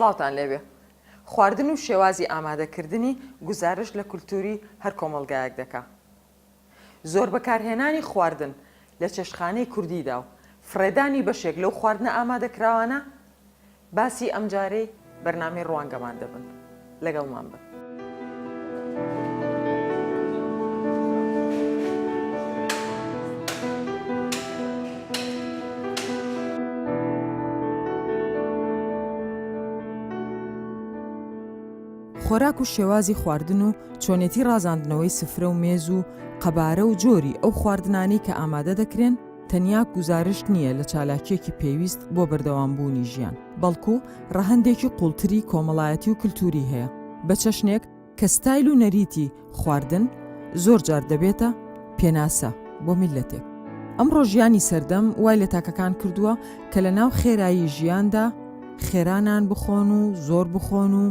سڵاوتان لێبێ. خواردن و شێوازی ئامادەکردنی گوزارشت لە کولتووری هەر کۆمەڵگایەک دەکا. زۆر بەکارهێنانی خواردن لە چێشتخانەی کوردیدا و فڕێدانی بەشێک لەو خواردنە ئامادەکراوانە باسی ئەمجارەی بەرنامەی ڕوانگەمان دەبن. لەگەڵمان بن. خۆراک و شێوازی خواردن و چۆنێتی ڕازاندنەوەی سفرە و مێز و قەبارە و جۆری ئەو خواردنانەی کە ئامادە دەکرێن تەنیا گوزارشت نییە لە چالاکییەکی پێویست بۆ بەردەوامبوونی ژیان، بەڵکو ڕەهەندێکی قووڵتری کۆمەڵایەتی و کلتووری هەیە، بە چەشنێک کە ستایل و نەریتی خواردن زۆر جار دەبێتە پێناسە بۆ میللەتێک. ئەمڕۆ ژیانی سەردەم وای لە تاکەکان کردووە کە لە ناو خێرایی ژیاندا خێرا نان بخۆن و زۆر بخۆن و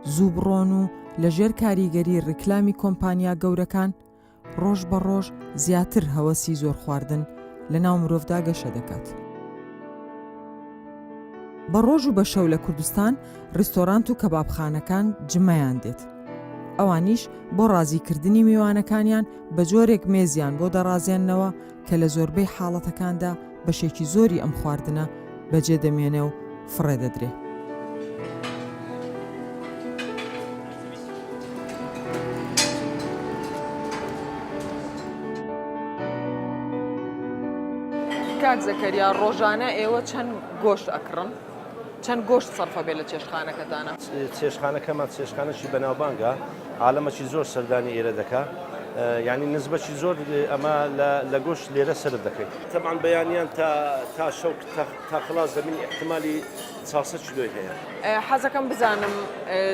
زوو بڕۆن و لە ژێر کاریگەری ڕیکلامی کۆمپانیا گەورەکان ڕۆژ بە ڕۆژ زیاتر هەوەسی زۆر خواردن لە ناو مرۆڤدا گەشە دەکات. بە ڕۆژ و بە شەو لە کوردستان ڕیستۆرانت و کەبابخانەکان جمەیان دێت. ئەوانیش بۆ ڕازی کردنی میوانەکانیان بە جۆرێک مێزیان بۆ دەڕازێننەوە کە لە زۆربەی حاڵەتەکاندا بەشێکی زۆری ئەم خواردنە بەجێ دەمێنێ و فڕێ دەدرێ. کاک زەکەریا ڕۆژانە ئێوە چەند گۆشت ئەکڕن؟ چەند گۆشت سەرفە بێ لە چێشتخانەکەتانا؟ چێشتخانەکەمان چێشتخانەکی بەناوبانگە عالەمەکی زۆر سەردانی ئێرە دەکا یانی نسبەکی زۆر ئەمە لە گۆشت لێرە سەرف دەکەین. تەبعەن بەیانیان تا تا شەو تا خلاص دەبین ئیحتمالی 400 کیلۆی هەیە. حەزەکەم بزانم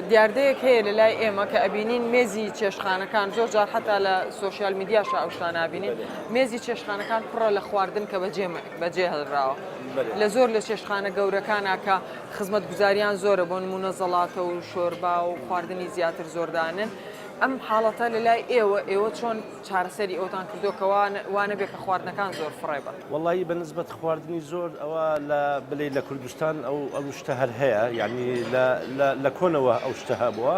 دیاردەیەک هەیە لە لای ئێمە کە ئەبینین مێزی چێشتخانەکان زۆر جار حەتا لە social media شا ئەو شتانە ئەبینین مێزی چێشتخانەکان پڕە لە خواردن کە بەجێ بەجێ هێڵراوە لە زۆر لە چێشتخانە گەورەکانا کە خزمەتگوزاریان زۆرە بۆ نموونە زەڵاتە و شۆربا و خواردنی زیاتر زۆر دانن ئەم حاڵەتە لە لای ئێوە ئێوە چۆن چارەسەری ئەوتان کردووە کە وا نەبێ کە خواردنەکان زۆر فڕێ بن؟ وەڵایی بە نسبەت خواردنی زۆر ئەوە لە بلێی لە کوردستان ئەو ئەو شتە هەر هەیە یانی لە لە لە کۆنەوە ئەو شتە هەبووە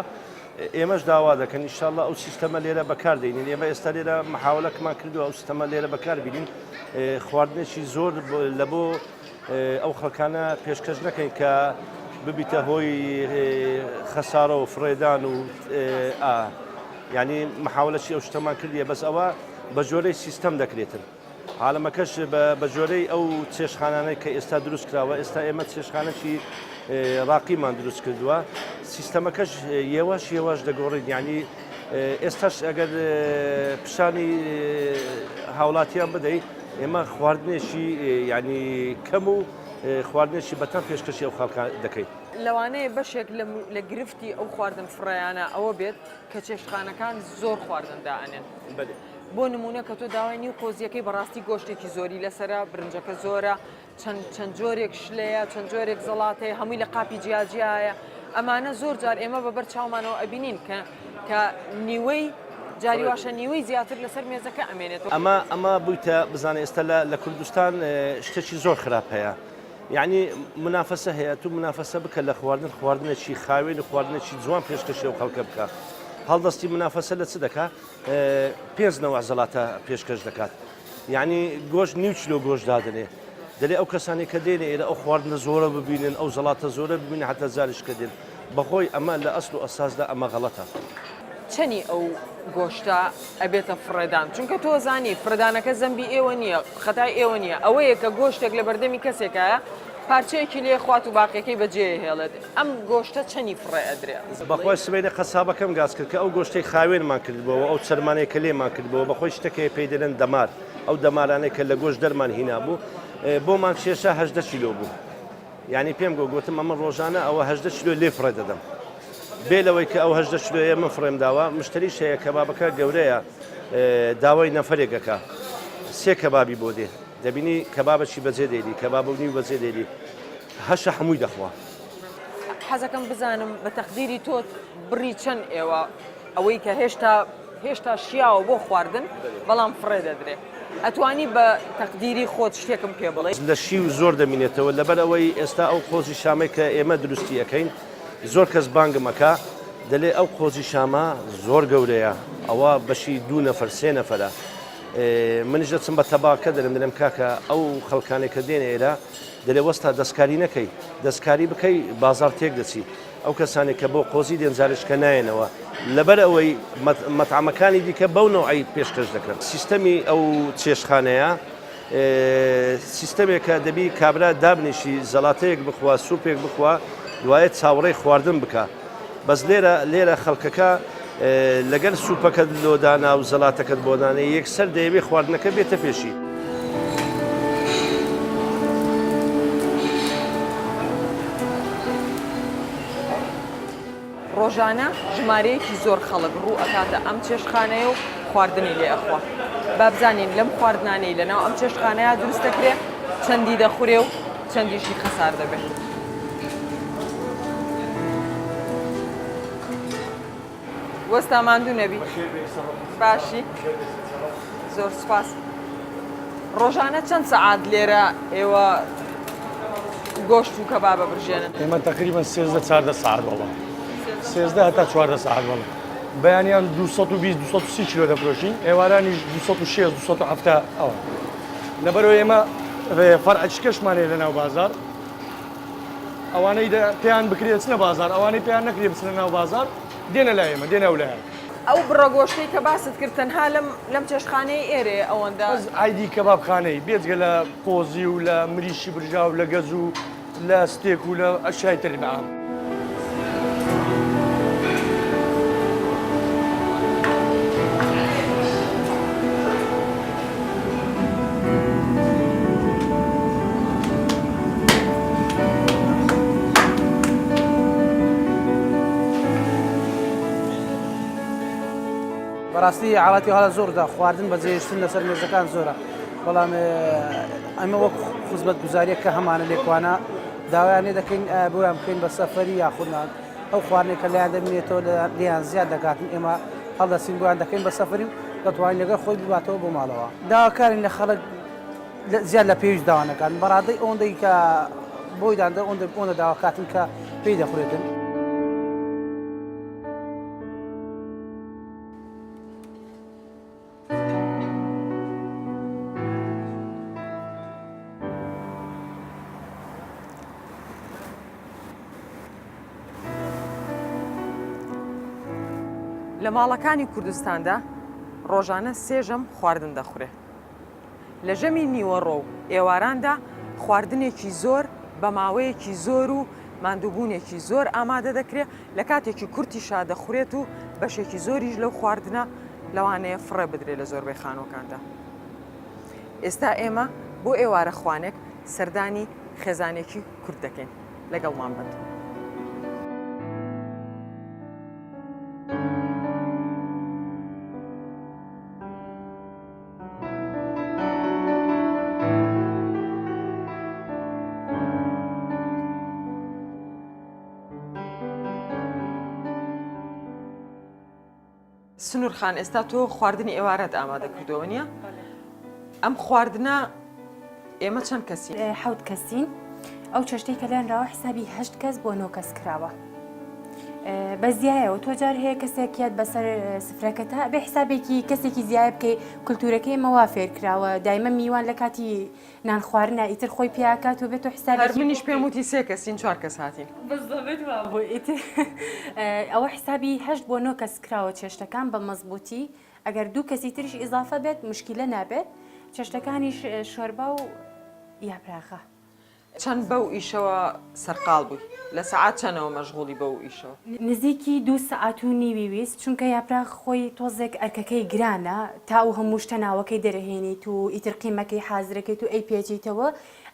ئێمەش داوا دەکەن ئیشاڵڵا ئەو سیستەمە لێرە بەکار دێنین ئێمە ئێستا لێرە محاولەکمان کردووە ئەو سیستەمە لێرە بەکار بینین خواردنێکی زۆر لە بۆ ئەو خەڵکانە پێشکەش نەکەین کە ببیتە هۆی خەسارە و فڕێدان و ینی محاولەی ئەو شتەمان کردیە بەس ئەوە بە جۆرەی سیستەم دەکرێتن عالەمەکەش بە جۆرەی ئەو چێشخانانەی کە ئێستا دروست کراوە ئێستا ئێمە چێشخانەکی ڕاقیمان دروست کردووە سیستەمەکەش یێواش یێواش دەگۆڕین یعنی ئێستاش ئەگەر پیشانی هاوڵاتیان بدەیت ئێمە خواردنێکی یعنی کەم و خواردنێکی بەتام پێشکەشی ئەو خەڵکە دەکەین. لەوانەیە بەشێک لە گرفتی ئەو خواردن فڕێیانە ئەوە بێت کە چێشتخانەکان زۆر خواردن دائەنێن. بۆ نموونە کە تۆ داوای نیو قۆزیەکەی بەڕاستی گۆشتێکی زۆری لەسەرە، برنجەکە زۆرە، چەند چەند جۆرێک شلەیە، چەند جۆرێک زەڵاتەیە، هەمووی لە قاپی جیاجیایە. ئەمانە زۆر جار ئێمە بە بەر چاومانەوە ئەبینین کە کە نیوەی جاری واشە نیوەی زیاتر لەسەر مێزەکە ئەمێنێتەوە. ئەمە ئەمە بوویتە بزانە ئێستا لە لە کوردستان شتێکی زۆر خراپ هەیە یعنی منافەسە هەیە تو منافەسە بکە لە خواردن خواردنێکی خاوێن و خواردنێکی جوان پێشکەشی ئەو خەڵکە بکە هەڵدەستی منافەسە لە چ دەکا پێنج نەوع زەڵاتە پێشکەش دەکات یعنی گۆشت نیو کیلۆ گۆشت دادەنێ دەلێ ئەو کەسانی کە دێنێ ئێرە ئەو خواردنە زۆرە ببینن ئەو زەڵاتە زۆرە ببینن حتا جاریش کە دێن بەخۆی ئەمە لە ئەسل و ئەساسدا ئەمە غەڵەتە. چەنی ئەو گۆشتە ئەبێتە فڕێدان چونکە تۆ زانی فڕێدانەکە زەمبی ئێوە نییە خەتای ئێوە نییە ئەوەیە کە گۆشتێک لە بەردەمی کەسێکایە پارچەیەکی لێ خوات و باقیەکەی بەجێ هێڵێت ئەم گۆشتە چەنی فڕێ ئەدرێ؟ بەخوای سبەینێ قەسابەکەم گاز کرد کە ئەو گۆشتەی خاوێنمان کردبۆوە ئەو چەرمانەی کە لێمان کردبۆوە بەخۆی شتێک هەیە پێی دەلێن دەمار ئەو دەمارانەی کە لە گۆشت دەرمان هینابوو بۆمان کێشا 18 کیلۆ بوو یعنی پێم گۆ گوتم ئەمە ڕۆژانە ئەوە 18 کیلۆ لێ فڕێ دەدەم بێ لەوەی کە ئەو 18 کیلۆیە من فڕێم داوە مشتریش هەیە کەبابەکە گەورەیە داوای نەفەرێکەکە سێ کەبابی بۆ دێ دەبینی کەبابەکی بەجێ دێلی کەباب و نیو بەجێ دێلی هەشە هەمووی دەخوا. حەزەکەم بزانم بە تەقدیری تۆ بڕی چەند ئێوە ئەوەی کە هێشتا هێشتا شیاوە بۆ خواردن بەڵام فڕێ دەدرێ ئەتوانی بە تەقدیری خۆت شتێکم پێ بڵێی؟ لە شیو زۆر دەمینێتەوە لەبەر ئەوەی ئێستا ئەو قۆزی شامەی کە ئێمە دروستی ئەکەین. زۆر کەس بانگم ئەکا دەلێ ئەو قۆزی شامە زۆر گەورەیە ئەوە بەشی دوو نەفەر سێ نەفەرە منیش دەچم بە تەباکە دەرم دەلێم کاکە ئەو خەڵکانێک کە دێنە ئێرە دەلێ وەستا دەستکاری نەکەی دەستکاری بکەی بازار تێک دەچی ئەو کەسانێک کە بۆ قۆزی دێن جارێکە نایەنەوە لەبەر ئەوەی مەتعەمەکانی دیکە بەو نەوعەی پێشکەش دەکەن سیستەمی ئەو چێشتخانەیە سیستەمێکە دەبی کابرا دابنیشی زەڵاتەیەک بخوا سوپێک بخوا دوایە چاوەڕێی خواردن بکە بەس لێرە لێرە خەڵکەکە لەگەل سوپەکەت لۆدانا و زەڵاتەکەت بۆ دانێ یەکسەر دەیەوێ خواردنەکە بێتە پێشی. ڕۆژانە ژمارەیەکی زۆر خەڵک ڕوو ئەکاتە ئەم چێشتخانەیە و خواردنی لێ ئەخوا. با بزانین لەم خواردنانەی لەناو ئەم چێشتخانەیە دروست دەکرێ چەندی دەخورێ و چەندیشی خەسار دەبێ. وەستا ماندوو نەبی. باشی زۆر سوپاس. ڕۆژانە چەند سەعات لێرە ئێوە گۆشت و کەبابە برژێنن؟ ئێمە تقریبا 13 14 ساعت وەڵا 13 هەتا 14 ساعت وەڵا بەیانیان 220 230 کیلۆ دەفرۆشین ئێوارانیش 260 270 ئەوە لەبەرەوە ئێمە فەرعچکەشمان هەیە لەناو بازار ئەوانەی پێیان بکرێت چنە بازار ئەوانەی پێیان نەکرێ بچنە ناو بازار دێنە لای ئێمە دێنە ئەو لایە. ئەو بڕە گۆشتەی کە باست کرد تەنها لەم لەم چێشتخانەیەی ئێرەیە ئەوەندە؟ بەس ئایدی کەبابخانەی بێجگە لە قۆزی و لە مریشکی برژاو لە گەز و لە ستێک و لە ئەشیای تری بە عام. بەڕاستی حاڵەتی هەڵە زۆردا خواردن بەجێهێشتن لەسەر مێزەکان زۆرە بەڵام ئەمە وەک خزمەت گوزاریە کە هەمانە لێکوانە داوایان لێ دەکەین بۆیان بکەین بە سەفەری یاخودنا ئەو خواردنێک کە لایان دەمێنێتەوە لێیان زیاد دەکاتن ئێمە هەڵدەستین بۆیان دەکەین بە سەفەری و دەتوانین لەگەڵ خۆی بباتەوە بۆ ماڵەوە داواکارین لە خەڵک زیاد لە پێویست داوا نەکات بەڕادەی ئەوەندەی کە بۆی داندە ئەوەندە ئەوەندە داواکاتن کە پێی دەخورێتن. لە ماڵەکانی کوردستاندا ڕۆژانە سێ ژەم خواردن دەخورێ. لە ژەمی نیوەڕۆ و ئێواراندا خواردنێکی زۆر بە ماوەیەکی زۆر و ماندووبوونێکی زۆر ئامادە دەکرێ، لە کاتێکی کورتیشا دەخورێت و بەشێکی زۆریش لەو خواردنە لەوانەیە فڕێ بدرێ لە زۆربەی خانووەکاندا. ئێستا ئێمە بۆ ئێوارەخوانێک سەردانی خێزانێکی کورد دەکەین. لەگەڵمان بن. سنوور خان ئێستا تۆ خواردنی ئێوارەت ئامادە کردووە نییە؟ ئەم خواردنە ئێمە چەند کەسی؟ حەوت کەسین ئەو چێشتەی کە لێنراوە حسابی هەشت کەس بۆ نۆ کەس کراوە. بە زیایەوە تۆ جار هەیە کەسێک یاد بەسەر سفرەکەتا بێ حسابێکی کەسێکی زیایە بکەی کولتورەکەی ئێمە وا فێر کراوە دایمە میوان لە کاتی نان خواردنا ئیتر خۆی پیاکات و بێت و حسابێکی هەر منیش پێم وتی سێ کەسین چوار کەس هاتین. بزەبت وابوو ئیتر ئەوە حسابی هەشت بۆ نۆ کەس کراوە چێشتەکان بە مەزبووتی ئەگەر دوو کەسی تریش ئیزافە بێت مشکیلە نابێت چێشتەکانیش شۆربا و یاپراخە. چەند بەو ئیشەوە سەرقاڵ بووی؟ لە سەعات چەنەوە مەشغوڵی بەو ئیشەوە؟ نزیکی دوو سەعات و نیوی ویست، چونکە یاپراخ خۆی تۆزێک ئەرکەکەی گرانە، تا ئەو هەموو شتە ناوەکەی دەرئەهێنیت و ئیتر قیمەکەی حازرەکەیت و ئەیپێچیتەوە،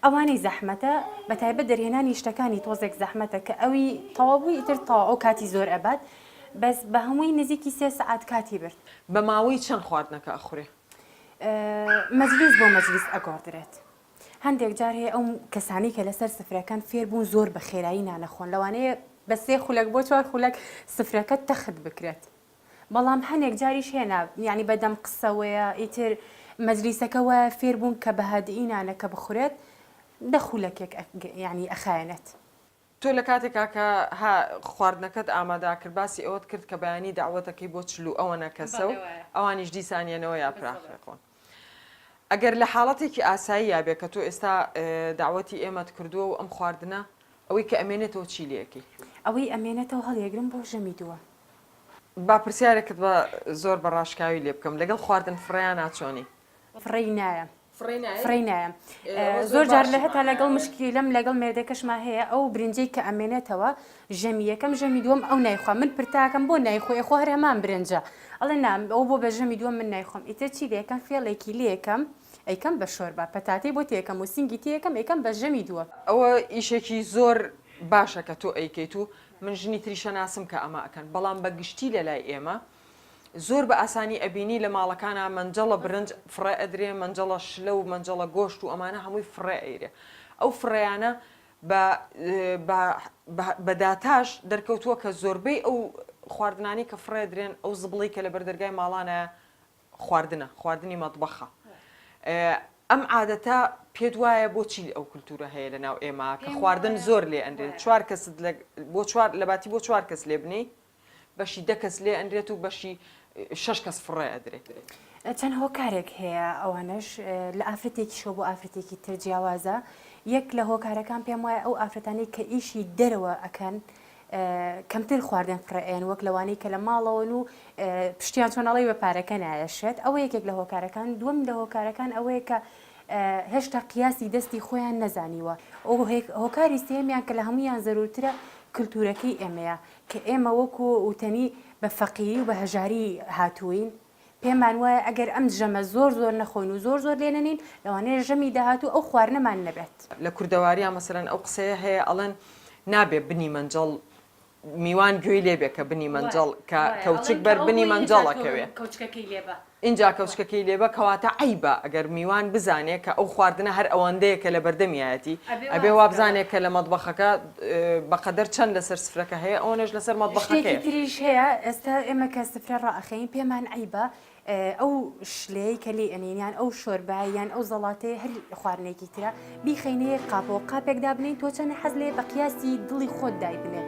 ئەوانەی زەحمەتە، بەتایبەت دەرهێنانی شتەکانی تۆزێک زەحمەتە، کە ئەوی تەواو بووی ئیتر تەواو ئەو کاتی زۆر ئەبات، بەس بە هەمووی نزیکی سێ سەعات کاتی برد. بە ماوەی چەند خواردنەکە ئەخورێ؟ مەجلیس بۆ مەجلیس ئەگۆڕدرێت. هەندێک جار هەیە ئەو کەسانەی کە لەسەر سفرەکەن فێر بوون زۆر بە خێرایی نانەخۆن لەوانەیە بە سێ خولەک بۆ چوار خولەک سفرەکە تەخت بکرێت بەڵام هەنێک جاریش هەیە نا یانی بە دەم قسەوەیە ئیتر مەجلیسەکە وایە فێر بوون کە بە هادئی نانەکە بخورێت دە خولەکێک یانی ئەخایەنێت. تۆ لە کاتێکا کە ها خواردنەکەت ئامادە کرد باسی ئەوەت کرد کە بەیانی دەعوەتەکەی بۆ 40 و ئەوەنە کەسە و بەڵێ وایە. ئەوانیش دیسان یەنەوە یاپراخ بزەڵە. خۆن. ئەگەر لە حاڵەتێکی ئاساییا بێ کە تۆ ئێستا دەعوەتی ئێمەت کردووە و ئەم خواردنە ئەوەی کە ئەمێنێتەوە چی لێ ئەکەی؟ ئەوەی ئەمێنێتەوە هەڵیەگرم بۆ ژەمی دووەم. با پرسیارێکت بە زۆر بە ڕاشکاوی لێ بکەم لەگەڵ خواردن فڕێیانا چۆنی؟ فڕێی نایەم. فڕێی نایەم. زۆر جار لە هەتا لەگەڵ مشکیلەم لەگەڵ مێردەکەشما هەیە ئەو برنجەی کە ئەمێنێتەوە ژەمی یەکەم ژەمی دووەم ئەو نایخوا من پرتاکەم بۆ نایخۆی ئەخۆ هەر هەمان برنجە ئەڵێ نا ئەو بۆ بە ژەمی دووەم من نایخۆم ئیتر چی لێکەم فێڵێکی لێکەم ئەیکەم بە شۆربا پەتاتەی بۆ تێکەم و سینگی تێکەم ئەیکەم بە ژەمی دووەم. ئەوە ئیشێکی زۆر باشە کە تۆ ئەیکەیت و من ژنی تریشە ناسم کە ئەمە ئەکەن بەڵام بە گشتی لە لای ئێمە زۆر بە ئاسانی ئەبینی لە ماڵەکانا مەنجەڵە برنج فڕێ ئەدرێ مەنجەڵە شلە و مەنجەڵە گۆشت و ئەمانە هەمووی فڕێ ئەیرێ ئەو فڕێیانە بە بە بە داتاش دەرکەوتووە کە زۆربەی ئەو خواردنانەی کە فڕێ درێن ئەو زبڵی کە لە بەردەرگای ماڵانە خواردنە خواردنی مەتبەخە ئەم عادەتە پێت وایە بۆچی ئەو کولتوورە هەیە لە ناو ئێمە کە خواردن زۆر لێ ئەنرێت چوار کەست بۆ چوار لە باتی بۆ چوار کەس لێ بنێی بەشی دە کەس لێ ئەنرێت و بەشی شەش کەس فڕێ ئەدرێت. چەند هۆکارێک هەیە ئەوانەش لە ئافرەتێکیشەوە بۆ ئافرەتێکی تر جیاوازە یەک لە هۆکارەکان پێم وایە ئەو ئافرەتانەی کە ئیشی دەرەوە ئەکەن کەمتر خواردن فڕێ ئەیەن وەک لەوانەی کە لە ماڵەوەن و پشتیان چۆن ئەڵێی بە پارەکە نایەشێت ئەوە یەکێک لە هۆکارەکان دووەم لە هۆکارەکان ئەوەیە کە هێشتا قیاسی دەستی خۆیان نەزانیوە هۆکاری سێمیان کە لە هەمویان زەرورترە کللتورەکەی ئێمەیە کە ئێمە وەکو وتەنی بە فەقیری و بە هەژاری هاتووین، پێمان وایە ئەگەر ئەم ژەمە زۆر زۆر نەخۆین و زۆر زۆر لێ نەنێین، لەوانەیە ژەمی داهاتوو ئەو خواردنەمان نەبێت. لە کوردەواریا مەسەلەن ئەو قسەیە هەیە ئەڵێن نابێ بنی مەنجەڵ میوان گوێی لێ بێ کە بنی مەنجەڵ کە کەوچک بەر بنی مەنجەڵ ئەکەوێ. ئینجا کەوچکەکەی لێبە کەواتە عەیبە ئەگەر میوان بزانێ کە ئەو خواردنە هەر ئەوەندەیە کە لە بەردەمیایەتی ئەبێ وابزانێ کە لە مەتبەخەکە بەقەدەر چەند لەسەر سفرەکە هەیە ئەوەنەش لەسەر شتێکی مەتبەخەکەیە. تریش هەیە ئێستا ئێمە کە سفرە ڕائەخەین پێمان عەیبە ئەو شلەیەی کە لێی ئەنێین یان ئەو شۆربایە یان ئەو زەڵاتەیە هەر خواردنێکی ترە بیخەینە یەک قاپەوە قاپێک دابنێین تۆ چەنە حەز لێیە بە قیاسی دڵی خۆت دایبنێ.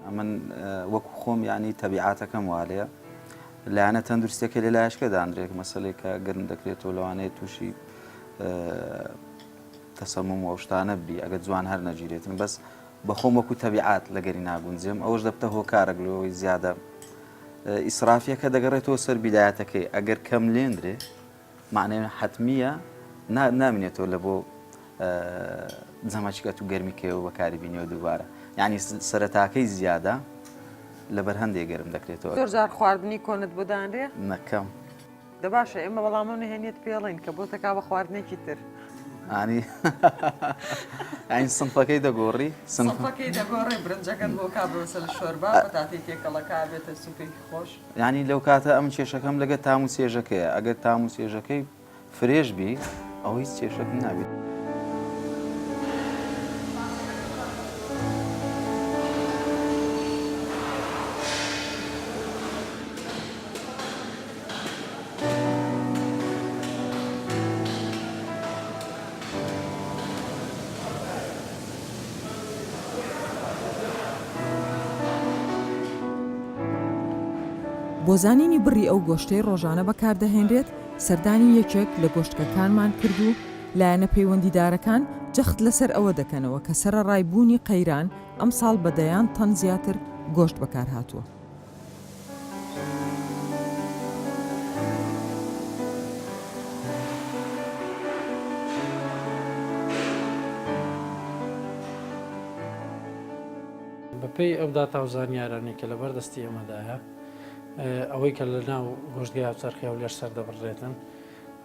ئەمن وەکو خۆم یانی تەبیعاتەکەم والەیە لایەنە تەندروستەکە لە لایشکە دانرێک مەسلێکە گەرم دەکرێتەوە لەوانەیە تووشی تەسەموم و شتانە بی ئەگە جوان هەر نەگیرێتن بەس بەخۆم وەکو تەبیعات لەگەری ناگونجێم ئەوەش دەبتە هۆکارێک لەوەی زیادە ئیسرافیەکە دەگەڕێتەوە سەر بیدایەتەکەی ئەگەر کەم لێندرێ مەعنای حەتمییە نا نامینێتەوە لە بۆ جەمەچکەت و گەرمی کەیەوە بەکاری بینیەوە دووبارە یعنی سەرەتاکەی زیادە لەبەر هەندێک گەرم دەکرێتەوە. زۆر جار خواردنی کۆنت بۆ دانرێ؟ نەکەم. دە باشە ئێمە بەڵام ئەو نهێنیەت پێڵین کە بۆتەکا بە خواردنێکی تر. ئانی ئەین سنفەکەی دەگۆڕی سنفەکەی دەگۆڕێ برنجەکەت بۆ کا بە مەسەلەن شۆربا پەتاتەی تێکەڵەکە بێتە سوپێکی خۆش. یانی لەو کاتە ئەمن کێشەکەم لەگە تام و چێژەکەیە ئەگەر تام و چێژەکەی fresh بی ئەوە هیچ کێشەکم نابیت. بۆ زانینی بڕی ئەو گۆشتەی ڕۆژانە بەکاردەهێنرێت، سەردانی یەکێک لە گۆشتکەکانمان کرد و لایەنە پەیوەندیدارەکان جەخت لەسەر ئەوە دەکەنەوە کە سەرەڕای بوونی قەیران، ئەمساڵ بە دەیان تەن زیاتر گۆشت بەکارهاتووە. بەپێی ئەو داتا و زانیارانەی کە لەبەر دەستی ئێمەدایە، ئەوەی کە لە ناو گۆشتگای هاوچەرخی هەولێر سەردەبڕدرێتن،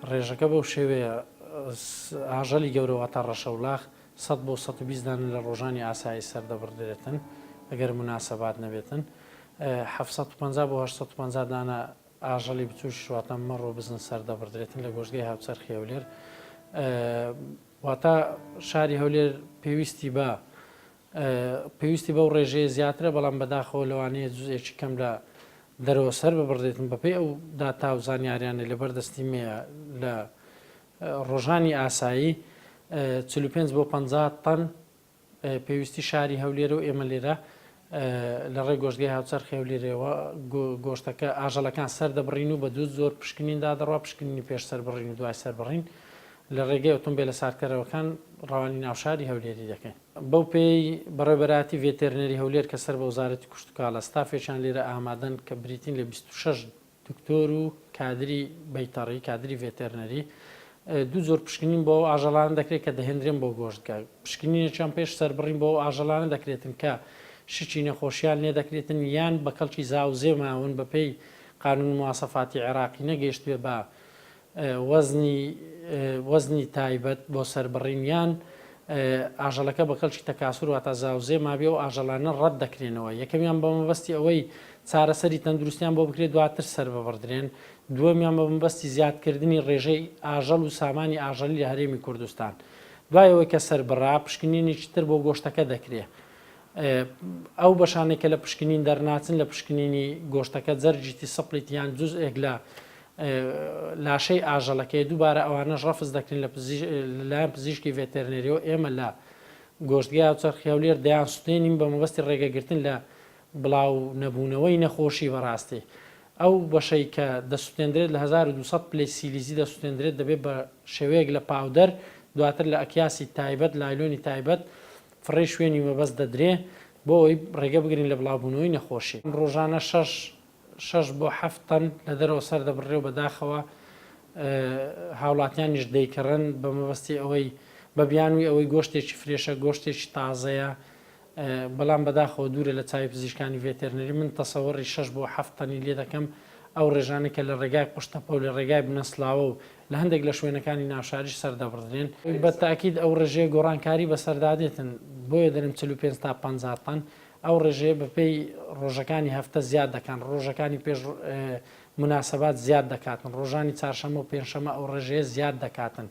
ڕێژەکە بەو شێوەیە، ئاژەلی گەورە واتە ڕەشەوڵاخ 100 بۆ 120 دانە لە ڕۆژانی ئاسایی سەردەبڕدرێتن ئەگەر موناسەبات نەبێتن، 750 بۆ 850 دانە ئاژەڵی بچووکیش واتە مەڕ و بزن سەردەبڕدرێتن لە گۆشتگای هاوچەرخی هەولێر. واتە شاری هەولێر پێویستی بە پێویستی بەو ڕێژەیە زیاترە، بەڵام بەداخەوە لەوانەیە جزئێکی کەم لە دەرەوە سەر ببڕدرێتن بەپێی ئەو داتا و زانیاریانەی لەبەر دەستی مێیە لە ڕۆژانی ئاسایی 45 بۆ 50 تەن پێویستی شاری هەولێرە و ئێمە لێرە لە ڕێی گۆشتگەی هاوچەرخی هەولێرەوە گۆشتەکە ئاژەڵەکان سەر دەبڕین و بە دوو جۆر پشکنیندا دەڕوا، پشکنینی پێش سەربڕین و دوای سەربڕین لە ڕێگەی ئۆتۆمبێلە ساردکەرەوەکان ڕەوانی ناوشاری هەولێری دەکەین. بەو پێیەی بەڕێوەبەرایەتی ڤێتێرنەری هەولێر کە سەر بە وەزارەتی کشتوکاڵە، ستافێکیان لێرە ئامادەن کە بریتین لە 26 دکتۆر و کادری بەیتەڕی، کادری ڤێتێرنەری، دوو جۆر پشکنین بۆ ئەو ئاژەڵانە دەکرێت کە دەهێندرێن بۆ گۆشتگە. پشکنینێکیان پێش سەربڕین بۆ ئەو ئاژەڵانە دەکرێتن کە شکی نەخۆشیان لێ دەکرێتن یان بە کەڵکی زاوزێ ماون بەپێی قانون مواسەفاتی عێراقی نەگەیشتبێ بە وەزنی وەزنی تایبەت بۆ سەربڕین یان ئاژەڵەکە بە کەڵکی تەکاسور واتا زاوزێ مابێ ئەو ئاژەڵانە ڕەت دەکرێنەوە یەکەمیان بە مەبەستی ئەوەی چارەسەری تەندروستیان بۆ بکرێت دواتر سەرببڕدرێن دووەمیان بە مەبەستی زیادکردنی ڕێژەی ئاژەڵ و سامانی ئاژەڵی لە هەرێمی کوردستان دوای ئەوەی کە سەربڕا پشکنینێکی تر بۆ گۆشتەکە دەکرێ ئەو بەشانەی کە لە پشکنین دەرناچن لە پشکنینی گۆشتەکە جەرگیتی سپڵیت یان جوزئێک لە لاشەی ئاژەڵەکەی دووبارە ئەوانەش ڕەفز دەکرێن لە لەلایەن پزیشکی ڤێتێرنەریەوە ئێمە لە گۆشتگای هاوچەرخی هەولێر دەیان سوتێنین بە مەبەستی ڕێگەگرتن لە بڵاو نەبوونەوەی نەخۆشی بەڕاستی ئەو بەشەی کە دەسوتێندرێت لە 1200 پلەی سیلیزی دەسوتێندرێت دەبێت بە شێوەیەک لە powder دواتر لە ئەکیاسی تایبەت لایلۆنی تایبەت فڕێی شوێنی مەبەست دەدرێ بۆ ئەوەی ڕێگە بگرین لە بڵاوبوونەوەی نەخۆشی. ڕۆژانە شەش شەش بۆ حەفت تەن لە دەرەوە سەر دەبڕرێ و بەداخەوە هاوڵاتیانیش دەیکڕن بە مەبەستی ئەوەی بە بیانووی ئەوەی گۆشتێکی fresh ە گۆشتێکی تازەیە بەڵام بەداخەوە دوورە لە چاوی پزیشکانی ڤێتێرنەری من تەسەوەڕی شەش بۆ حەفت تەنی لێ دەکەم ئەو ڕێژانەی کە لە ڕێگای قوشتەپە و لە ڕێگای بنەسڵاوە و لە هەندێک لە شوێنەکانی ناوشاریش سەردەبڕدرێن. بە تاکید ئەو ڕێژەیە گۆڕانکاری بەسەردادێتن، بۆیە دەرێم 45 تا 50 تەن، ئەو ڕێژەیە بەپێی ڕۆژەکانی هەفتە زیاد دەکان، ڕۆژەکانی پێش موناسەبات زیاد دەکاتن، ڕۆژانی چارشەمە و پێنجشەمە ئەو ڕێژەیە زیاد دەکاتن،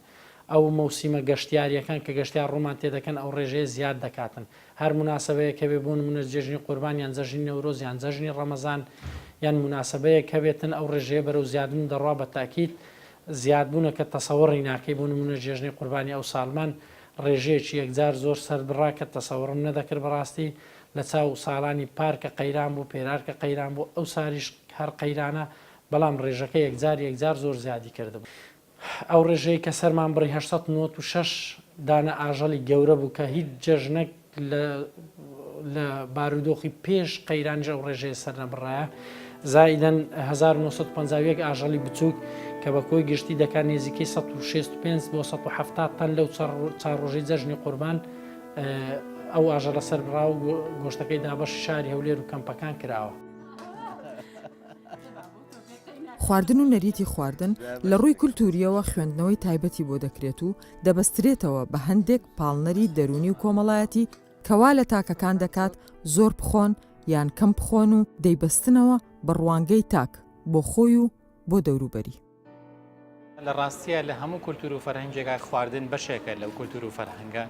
ئەو مەوسیمە گەشتیارییەکان کە گەشتیار ڕوومان تێدەکەن ئەو ڕێژەیە زیاد دەکاتن. هەر موناسەبەیەک هەبێ بۆ نموونە جێژنی قوربان یان جەژنی نەورۆز یان جەژنی ڕەمەزان یان موناسەبەیەک هەبێتن ئەو ڕێژەیە بەرەو زیادبوون دەڕوا بە تاکید زیادبوونەکە تەسەوڕی ناکەی بۆ نموونە جێژنی قوربانی ئەو ساڵمان ڕێژەیەکی یەکجار زۆر سەربڕا کە تەسەوڕم نەدەکرد بەڕاستی لە چاو ساڵانی پار کە قەیران بوو پێرار کە قەیران بوو ئەو ساریش هەر قەیرانە بەڵام ڕێژەکە یەکجار یەکجار زۆر زیادی کردبوو. ئەو ڕێژەی کە سەرمان بڕی 896 دانە ئاژەڵی گەورە بوو کە هیچ جەژنەک لە لە بارودۆخی پێش قەیرانیش ئەو ڕێژەیە سەر نەبڕایە زائیدەن 1951 ئاژەڵی بچووک کە بە کۆی گشتی دەکات نێزیکەی 165 بۆ 170 تەن لەو چوار ڕۆژەی جەژنی قوربان ئەو ئاژەڵە سەربڕا و گۆشتەکەی دابەشی شاری هەولێر و کەمپەکان کراوە. خواردن و نەریتی خواردن لە ڕووی کولتوورییەوە خوێندنەوەی تایبەتی بۆ دەکرێت و دەبەسترێتەوە بە هەندێک پاڵنەری دەروونی و کۆمەڵایەتی کە وا لە تاکەکان دەکات زۆر بخۆن یان کەم بخۆن و دەیبەستنەوە بە ڕوانگەی تاک بۆ خۆی و بۆ دەوروبەری. لە ڕاستیا لە هەموو کولتوور و فەرهەنگێکا خواردن بەشێکە لەو کولتوور و فەرهەنگە،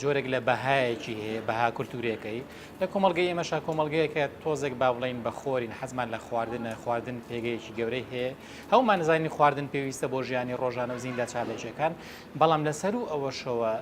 جۆرێک لە بەهایەکی هەیە، بەها کولتوورێکەی. لە کۆمەڵگەی ئێمەشا کۆمەڵگەیەکە تۆزێک با بڵێین بە خۆرین، حەزمان لە خواردنە، خواردن پێگەیەکی گەورەی هەیە. هەموومان ئەزانین خواردن پێویستە بۆ ژیانی ڕۆژانە و زیندە چالاکییەکان، بەڵام لە سەروو ئەوەشەوە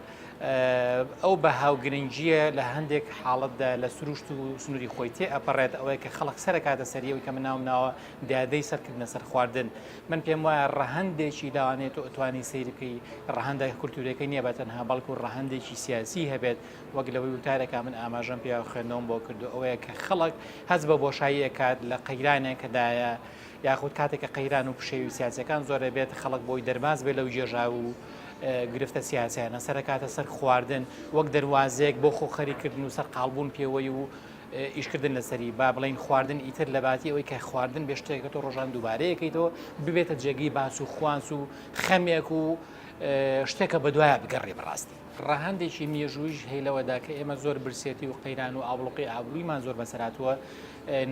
ئەو بەها و گرنگییە لە هەندێک حاڵەتدا لە سروشت و سنووری خۆی تێ ئەپەڕێت، ئەوەیە کە خەڵک سەرەکاتە سەری ئەوەی کە من ناوم ناوە دیاردەی سەرکردنە سەر خواردن. من پێم وایە ڕەهەندێکی لەوانەیە تۆ ئەتوانی سەیری بکەی ڕەهەندە کولتوورەکەی نییە بە تەنها بەڵکو ڕەهەندێکی سیاسی هەبێت وەک لەوەی وتارێکا من ئاماژەم پێ و خوێندنەوەم بۆ کردو ئەوەیە کە خەڵک هەست بە بۆشایی ئەکات لە قەیرانێکدایە یاخود کاتێک کە قەیران و پشێوی سیاسیەکان زۆرە بێت خەڵک بۆی دەرباز بێت لەو گێژاو و گرفتە سیاسیانە سەرکاتە سەر خواردن وەک دەروازەیەک بۆ خۆ خەریکردن و سەرقاڵبوون پێوەی و. ئیشکردن لەسەری با بڵین خواردن ئیتر لە باتی ئەوەی کە خواردن بێ شتێکە تۆ ڕۆژان دووبارەیەکەیتەوە ببێتە جێگەی باس و خوانس و خەمێک و شتێکە بەدوایە بگەڕێ بەڕاستی. ڕەهەندێکی مێژوویش هەیە لەوەدا کە ئێمە زۆر برسێتی و قەیران و ئابڵوقەی ئابووریمان زۆر بەسەرهاتووە،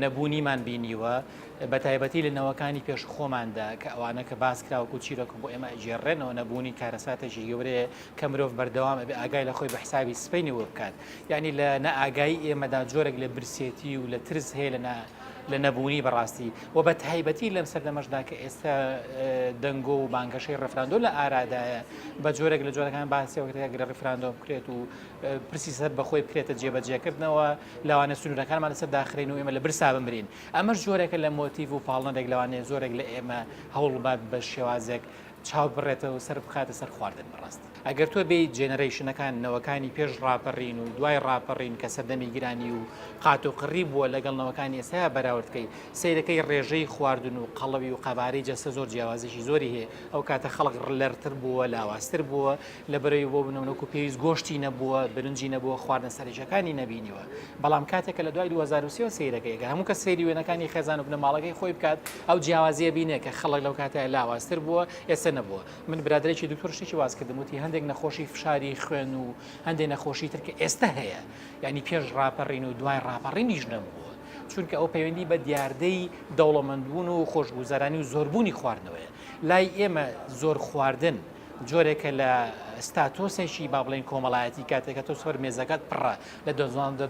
نەبوونیمان بینیوە، بە تایبەتی لە نەوەکانی پێش خۆماندا کە ئەوانە کە باس کرا وەکو چیرۆک بۆ ئێمە ئەگێڕێنەوە نەبوونی کارەساتێکی گەورەیە کە مرۆڤ بەردەوام ئەبێ ئاگای لە خۆی بە حسابی سبەینێوە بکات یعنی لە نائاگایی ئێمەدا جۆرێک لە برسێتی و لە ترس هەیە لە لە نەبوونی بەڕاستی و بە تایبەتی لەم سەردەمەشدا کە ئێستا دەنگۆ و بانگەشەی ڕفراندۆ لە ئارادایە بە جۆرێک لە جۆرەکان باسیەوە گرە ڕفراندۆ بکرێت و پرسی سەر بەخۆی بکرێتە جێبەجێکردنەوە لەوانە سنوورەکانمان لەسەر داخرێن و ئێمە لە برسا بمرین ئەمەش جۆرێکە لە مۆتیڤ و پاڵنەرێک لەوانەیە زۆرێک لە ئێمە هەوڵبات بە شێوازێک چاو بڕێتەوە سەر بخاتە سەر خواردن بەڕاستی ئەگەر تۆ بێی generation ەکان نەوەکانی پێش ڕاپەڕین و دوای ڕاپەڕین کە سەردەمی گرانی و قات و قڕی بووە لەگەڵ نەوەکانی ئێستا بەراورد کەی سەیرەکەی ڕێژەی خواردن و قەڵەوی و قەبارەی جەستە زۆر جیاوازێکی زۆری هەیە ئەو کاتە خەڵک لەرتر بووە لاوازتر بووە لە بەرەوی بۆ بنەوەکو پێویست گۆشتی نەبووە برنجی نەبووە خواردنە سەرەکیەکانی نەبینیوە بەڵام کاتێک کە لە دوای 2023 سەیرەکەی گەر هەموو کەس سەیری وێنەکانی خێزان و بنەماڵەکەی خۆی بکات ئەو جیاوازیە بینێ کە خەڵک لەو کاتە لاوازتر بووە ئێستا نەبووە من برادەرێکی دکتۆر شتێکی باس کردم وتی هەندێک نەخۆشی فشاری خوێن و هەندێک نەخۆشی تر کە ئێستا هەیە یعنی پێش ڕاپەڕین و دوای ڕاپەڕینیش نەبووە چونکە ئەو پەیوەندی بە دیاردەی دەوڵەمەندبوون و خۆشگوزەرانی و زۆربوونی خواردنەوەیە لای ئێمە زۆر خواردن جۆرێکە لە ستاتۆسێکی با بڵێین کۆمەڵایەتی کاتێک کە تۆ سەر مێزەکەت پڕە لە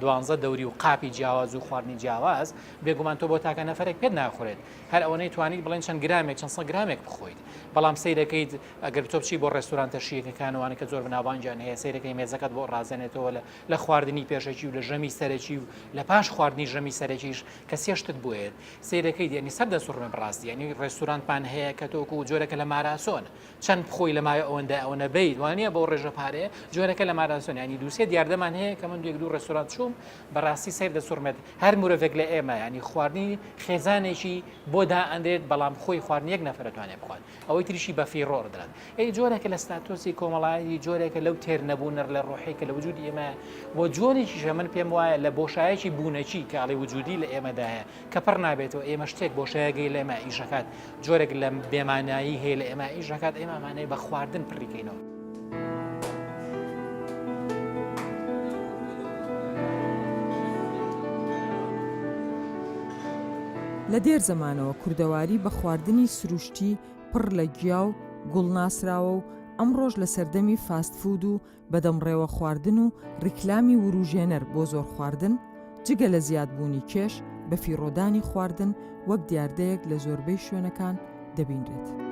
دوانزە دەوری و قاپی جیاواز و خواردنی جیاواز بێگومان تۆ بۆ تاکە نەفرێک پێت ناخورێت هەر ئەوەنەی توانیت بڵێن چەند گرامێک چەند سە گرامێک بخۆیت بەڵام سەیرەکەیت ئەگەر تۆ بچی بۆ ڕێستورانتە شیرینەکان وانە کە زۆر بناوبانگیان هەیە سەیرەکەی مێزەکەت بۆ ڕازێنێتەوە لە لە خواردنی پێشەکی و لە ژەمی سەرەکی و لە پاش خواردنی ژەمی سەرەکیش کە سێشتت بۆیێت سەیرەکەیت یعنی سەر دەسوڕمێ بەڕاستی یعنی ڕێستورانتمان هەیە کە تۆکو جۆرەکە لە ماراسۆن چەند بخۆی لە ماوەی ئەوەندە ئەوەنە بیت وانە بەو ڕێژە پارەیە جۆرەکە لە ماراسۆن ینی دووسێ دیاردەمان هەیە کە من دوێک دوو ڕێستورانت چووم بەڕاستی سەیر دەسوڕمێت هەر مرۆڤێک لە ئێمە ینی خواردنی خێزانێکی بۆ دائەنرێت بەڵام خۆی خواردن یەک نەفرە توانێت بخوات ئەوەی تریشی بە فیڕۆ دەدات ئەی جۆرێکە لە ستاتۆسی کۆمەڵایەتی جۆرێکە لەو تێر نەبوونەر لە ڕۆحی کە لە وجودی ئێمە و جۆرێکیشە من پێم وایە لە بۆشایەکی بوونەکی کە ئەڵێ وجودی لە ئێمەدایە کە پڕ نابێتەوە ئێمە شتێک بۆشایەگەی لە ئێمە ئیشەکات جۆرێک لە بێمانایی هەیە لە ئێمە ئیشەکات ئێمە مانای بە خواردن پڕیکەینەوە. لە دێر زەمانەوە کوردەواری بە خواردنی سروشتی پڕ لە گیا و گوڵ ناسراوە و ئەمڕۆش لە سەردەمی فاست فوود و بەدەمڕێوە خواردن و ڕیکلامی وروژێنەر بۆ زۆر خواردن، جگە لە زیادبوونی کێش، بەفیڕۆدانی خواردن وەک دیاردەیەک لە زۆربەی شوێنەکان دەبینرێت.